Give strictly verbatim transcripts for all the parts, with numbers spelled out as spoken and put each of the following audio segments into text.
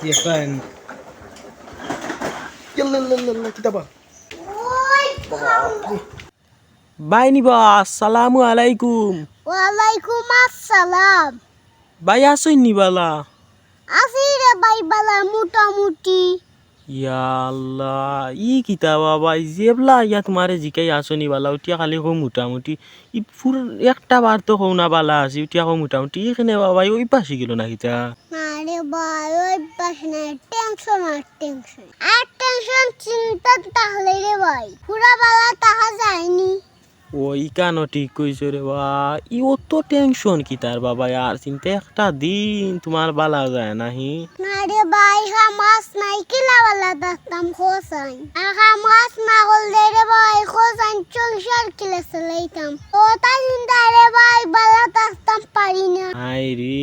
ইয়ে, ফাইন। ইয়াল্লা, ইয়াল্লা, ইয়াল্লা, কিতা বা? ভাই নি বা, আসসালামু আলাইকুম। ওয়ালাইকুম আসসালাম। ভাই, আছইন নি বালা? আছি রে ভাই বালা, মোটামুটি। ইয়া আল্লাহ, ই কিতা বাবা, ই যেবলা ইয়া তুমারে জিকাই আছো নি বালা, উঠিয়া খালি কও মোটামুটি। ই ফুর একটা বার তো কও না বালা আছি, উঠিয়া কও মোটামুটি। ই কেনে বাবা, ই অভ্যাস অই গেল না কিতা? না রে ভাই, অভ্যাস না, টেনশন আর টেনশন। আর টেনশন চিন্তা থাকলে রে ভাই, পুরা বালা থাকা যায়নি। ও, ইখানও ঠিক কইছো রে বা। ই অত টেনশন কিতার বাবা? আর চিন্তা একটা দিন তুমার বালা যায় নাহি। না রে ভাই, কাম কাজ নাই, কিলা বালা থাকতাম কও চাইন। আর কাম কাজ না করলে রে ভাই, কও চাইন সংসার কিলা চালাইতাম। অতা চিন্তায় রে ভাই, বালা থাকতাম পারি না। হায় রে,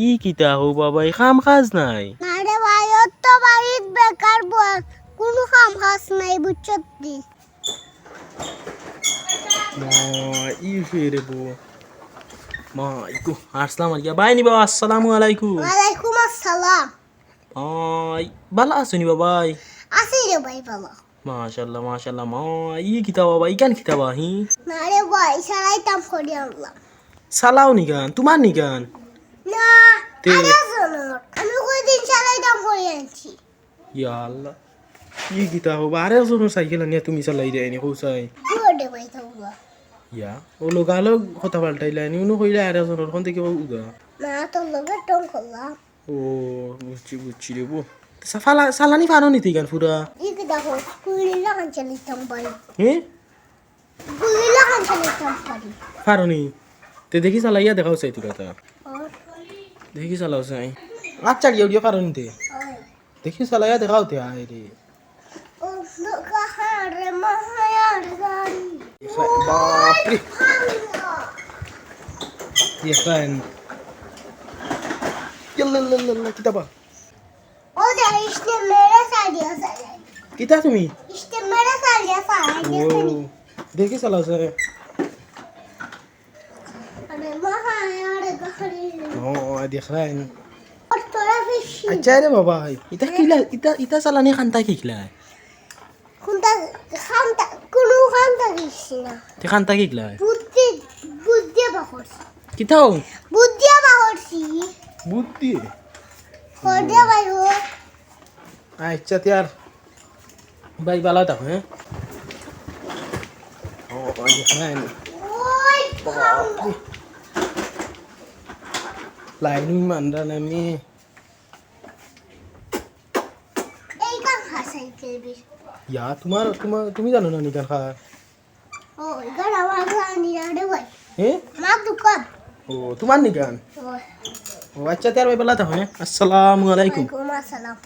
ই কিতা কও বাবা, ই কাম কাজ নাই? না রে ভাই, অত বাড়িত বেকার বওয়া, কুনু কাম কাজ নাই, বুঝছত নি? মা, ই ফিরে বো। মা, ইকু, আসসালামু আলাইকুম। ভাই নি বাবা, আসসালামু আলাইকুম। ওয়ালাইকুম আসসালাম। মা, ই, বালা আছো নি বাবাই? আছি রে ভাই, বালা। মাশাআল্লাহ, মাশাআল্লাহ। মা, ই কিতা বাবা, ইখান কিতা বা, হি? না রে ভাই, চালাইতাম করি আল্লাহ। চালাও নি গান? তুমার নি গান? না, তে? আরেকজনর। আমি কয়দিন চালাইতাম করি আনছি। ইয়া আল্লাহ। ই কিতা কও বা? আরেকজনর সাইকেল আনিয়া তুমি চালাই দেয় নি, কও চাই। কি করে ভাই তোমরা? ইয়া, ও লগালগ কথা পাল্টাইলা নি, উনো কইলা আরেকজনর, অখন থাকি কও উদা। না, তোর লগে টং করলাম। ও, বুঝছি, বুঝছি রে বো। সা-, ফালা-, চালানি পারো নি তে গান পুরা? ই কিতা কও, গুল্লি লাখান চালাইতাম পারি। হে? গুল্লি লাখান চালাইতাম পারি। পারো নি? তে দেখি চালাইয়া দেখাও চাই তোরা তা। ও। দেখি চালাও চাই। আচ্ছা, গিয়ে উড়িয়ে পারো নি তে? ওই। দেখি চালাইয়া দেখাও তে, আয় রে। ও, কাহারে মায়ার গাড়ি। বাপরে। ইয়ে, ফাইন। ইয়াল্লা, ইয়াল্লা, ইয়াল্লা, কিতা বা? ও যে, ইস্তে মেরে সারিয়া চালাই। কিতা তুমি? ইস্তে মেরে সারিয়া চালাই, ও, দেখো নি? দেখি চালাও চাই। আরে মা, আরে গাড়ি। ও, ও, দেখরায় নি? আর তোরা বেশি। আচ্ছা রে বাবা, ইতা কিলা, ইতা, ইতা চালানি কান্তা কিলা? কুন্তা, কান্তা, কুনু কান্তা কিছি না। তে কান্তা কিলা? বুদ্ধি, বুদ্ধি বার করছি। কিতাও? বুদ্ধি বার করছি। বুদ্ধি? বুদ্ধি বার কর। আচ্ছা, তে আর ভাই, বালা থাকো, হে? ও, ভাই, হ্যাঁ। ওই, বাপরে। লাইন মানরা না মি। এই গান হাসাই খেলবি। ইয়া, তুমার, তুমার, তুমি জানো না নি গান খার? ও, এখানে আমার গান নিয়ে রে ভাই। হে? আমার দোকান। ও, তুমার নি গান? ও। ও, আচ্ছা, তে আর ভাই, বালা থাকো, হে? আসসালামু আলাইকুম। ওয়ালাইকুম আসসালাম।